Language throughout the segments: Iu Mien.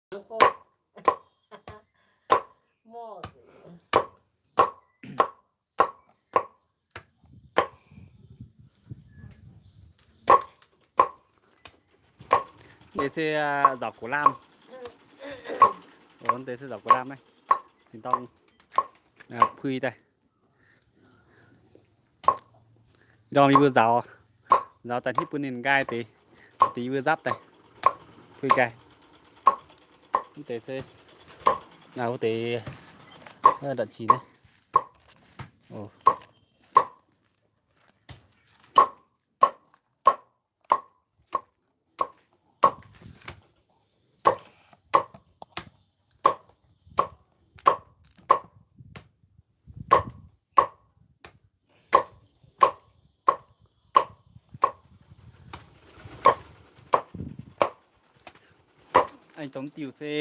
Deix se nzaaux gox lamh. Deix se nzaaux gox lamh naaiv. Cingx dorng puix daaih. Ndorm yie mbuo nzaaux, nzaaux daaih hnangv bun ninh nqaai deix, deix yie mbuo nzapv daaih, puix nqaai. Mv deix se, wuov deix, ndortv qiex naaiv. Aengx dongh diuh se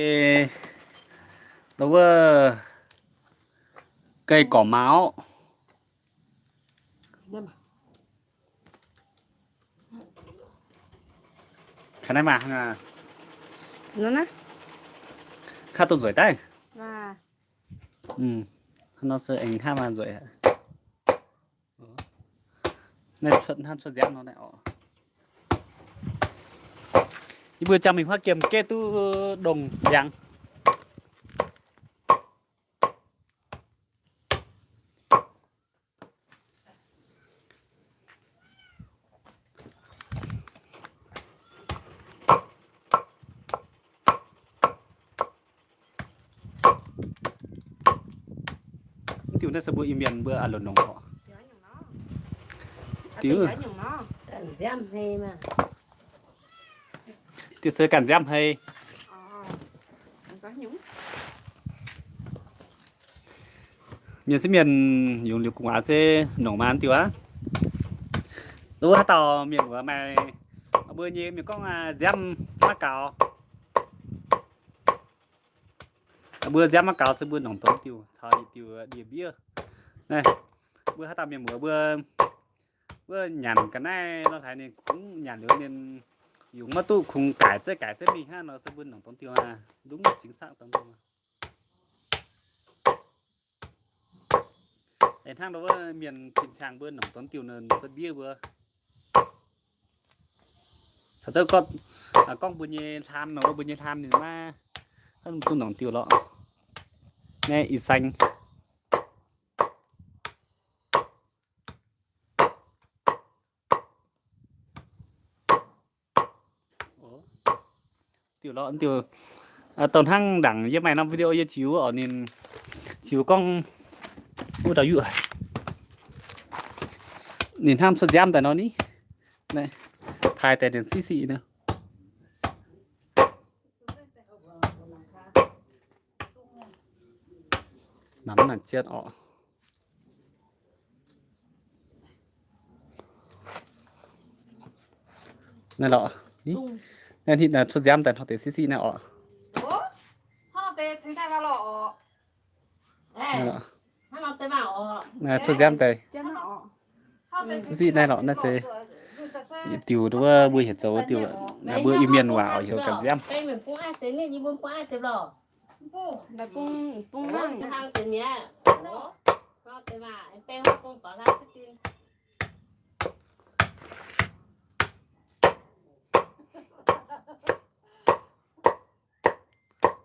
wuov ga'naaiv gorqv-maux. Kaav duqv nzueic daaih. Hnangv nor se aengx hnangv nor nzueic. Naaiv cuotv hnangv cuotv nziaamv nor naaiv oc. Yie mbuo jangx mingh huaav giemh geh duqv ndongc ndiangx. Mv diuh naaiv se mbuo Iu-Mienh mbuo a'loc nongc oc. Diuh, diuh se ganh nziaamv hei. Mienh sieqv mienh yungz liuz gu'nguaaz se nongc maah diuh aqv. Wuov haaix dauh mienh muoz maaih mbuo nyei mienh gorngv nziaamv maiv gaux. Mbuo nziaamv maiv gaux se mbuo nongc dongh diuh caux yietc diuh ndie-mbiev. Naaiv, mbuo haaix dauh mienh muoz mbuo, mbuo nyanc ga'naaiv nor, haiz ninh kungx nyanc liuz ninh yungz maiv duqv, kungx gaic zeiv gaic zeiv mingh hnangv nor se mbuo nongc dongh diuh, lungv jingx saqv dongh diuh. Hnangv nor wuov mienh fin-cang mbuo nongc dongh diuh nor se mbiev mbuo. Caux zouv gorngv mbuo nyei hlaan nor, mbuo nyei hlaan ninh maiv, maiv zuqc nongc diuh lorqc. Naaiv ih saeng. Diuh lorqc, diuh dongh hnangv ndaangc yie maaih norm video yie ziux oc, ninh ziux gorngv wuov dauh yuoqv ninh hnamv cuotv nziaamv daaih nor ni. Naaiv, taaih daaih ninh siqv siqv nor. Namx naaic jienv oc. Naaiv lorqc, naaiv hitv cuotv nziaamv daaih hnangv deix siqv siqv naaiv oc. Naaiv lorqc, cuotv nziaamv daaih siqv siqv naaiv lorqc. Naaiv se diuh wuov mbuo heuc zoux diuh, mbuo Iu-Mienh waac oc heuc ganh nziaamv.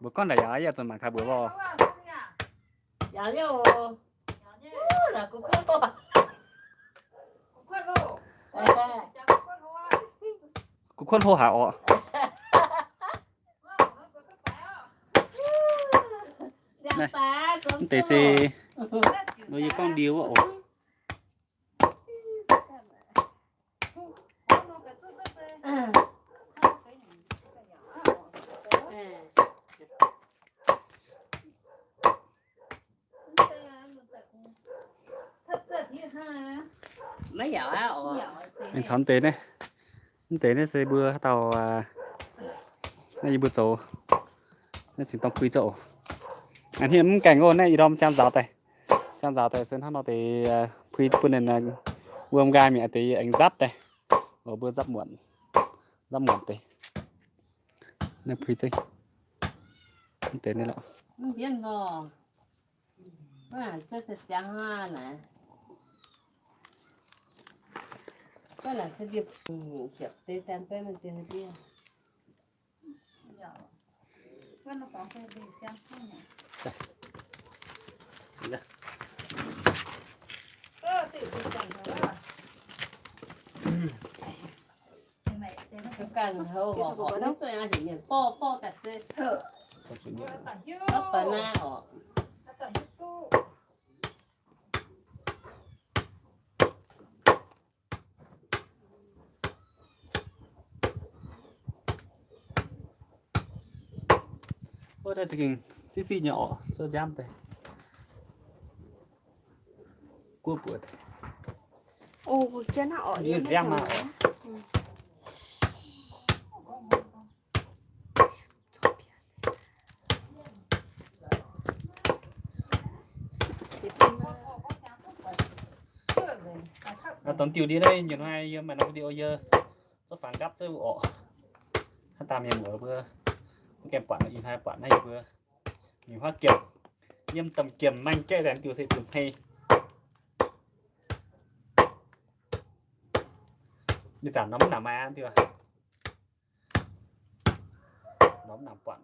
Mbuo gorngv naaic yaac yaac zuqc mangc gaax mbuox oc. Kuv kuotv hlo haic oc. Naaiv deix se nor yie gorngv ndie wuov oc. Mv caux mv deix naaiv, mv deix naaiv se mbuo haaix dauh, naaiv yie mbuo zoux, naaiv cingx dongh puix zoux. Hnangv mv gaengh oc, naaiv ih ndorm ziangh nzaaux daaih, ziangh nzaaux daaih se hnangv nor deix puix bun ninh wuom nqaai mi'aqv deix aengx nzapv daaih. Mbuo nzapv muonc, nzapv muonc deix. Naaiv puix zengv. Mv deix naaiv lorqc. Mv hienv nor. Mv hienv nor. Wuov deix za'gengh siqv siqv nyei orqc, sou nziaamv deix. Guov buoz deix. Nziaamv maah orqc. Dongh diuh ndie naaiv nyungc hnoi yie maaih norm video yie zorqv fangx nqapv zeiv wuov orqc. Haaix dauh mienh muoz mbuo mv gaengh buatc nor, ih hnoi buatc naaiv yie mbuo nyungc huaav giemh, yiem domh giemh maeng jaeqv daaih diuh se diuh hmei. Ih zanc norm mv nangc maaih diuh, norm mv nangc buatc.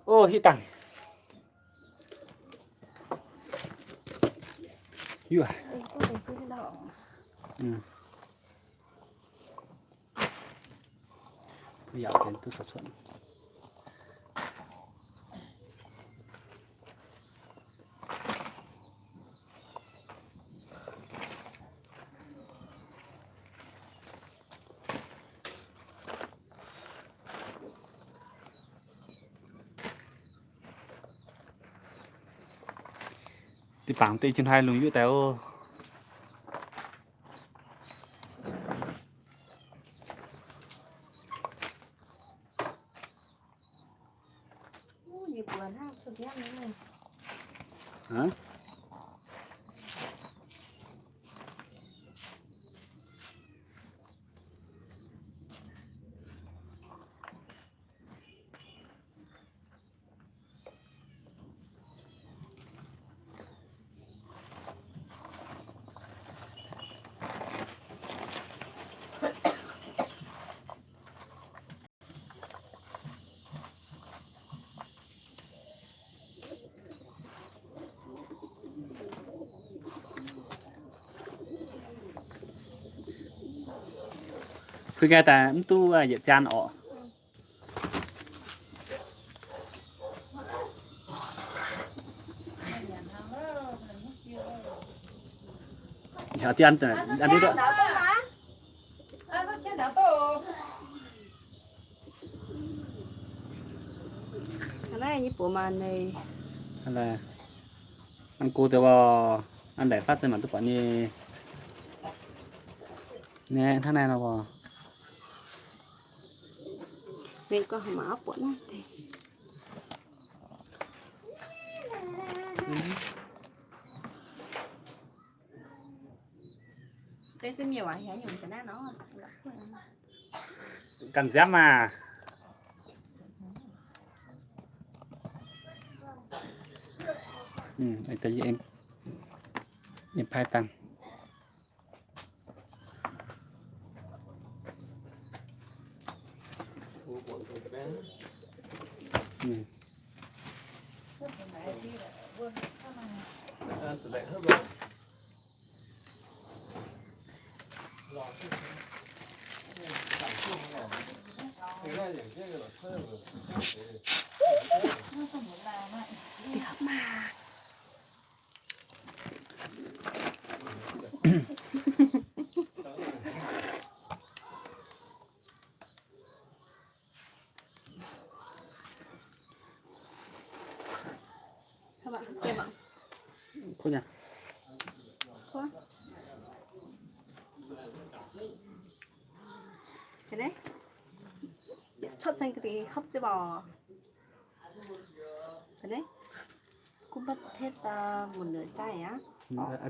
Ov, hitv dangh. Yuoqv. Yaac duqv cuotv. Deix bangc deix jiex hnoi lungh yuoqv daaih oc. Puix nqaai daaih mv duqv yietc jaan orqc. Heuc dieh an, an ndiev duqv. Naaiv nyei buoz maaih neix. An go deix woc, an laeqc fatv se mangc duqv buatc nyei. Naaiv hnangv naaiv nor woc. Mienh gorngv haaix mangc buatc naaiv deix. Ganh nziaamv maah. Yie paaiv dangh. Aa,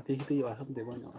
deix hiuv duqv yie oix hopv deix wuov nor.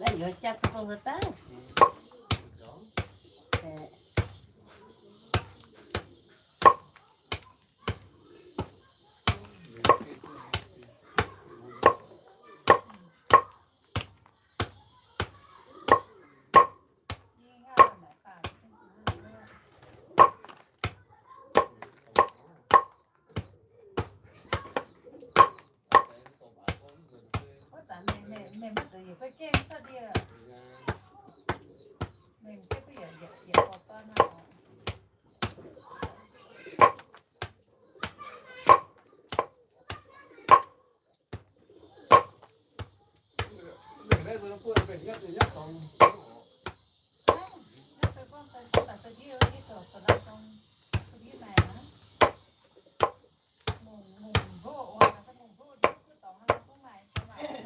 Naaiv yuoz jaav za'gengh nzuonx daaih.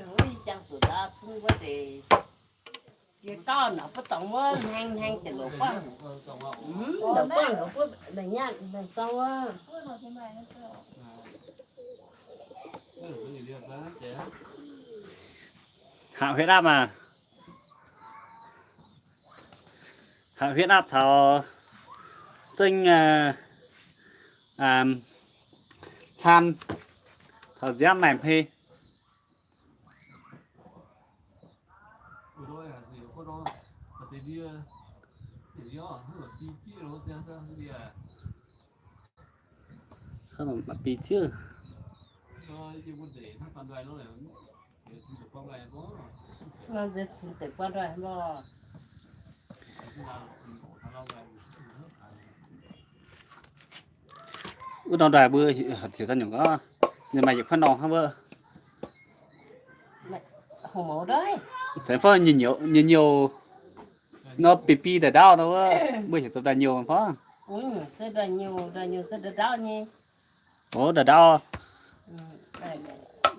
Wuov ih jangx zuqc ndau cun wuov deix, yie gauh nor butv dorngx wuov heng heng deix loz buangh. Loz buangh loz buangh, meih nyatv meih zorng wuov. Hangc huyết áp maah. Hangc huyết áp caux zengv hlan caux nziaamv maaih hmei. Maaih biei ziouv. Wuov norm ndoih mbuo heuc zaux nyungc gorngv, ninh maaih yietc kuaaiv norm hnangv wuov. Caux fai nyei nyouc, nyei nyouc nor, biei biei ndaaih ndaauv nor wuov, mbuo heuc zoux ndaaih nyouc fai? Oc, ndaaih ndaauv,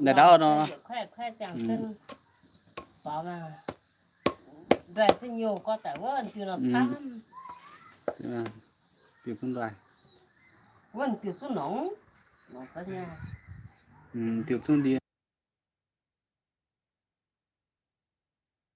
ndaaih ndaauv nor. Ndoih se nyouc gorx daaih wuov diuh nor camv. Diuh zungv ndoih. Wuov diuh zungv nongx. Diuh zungv ndie.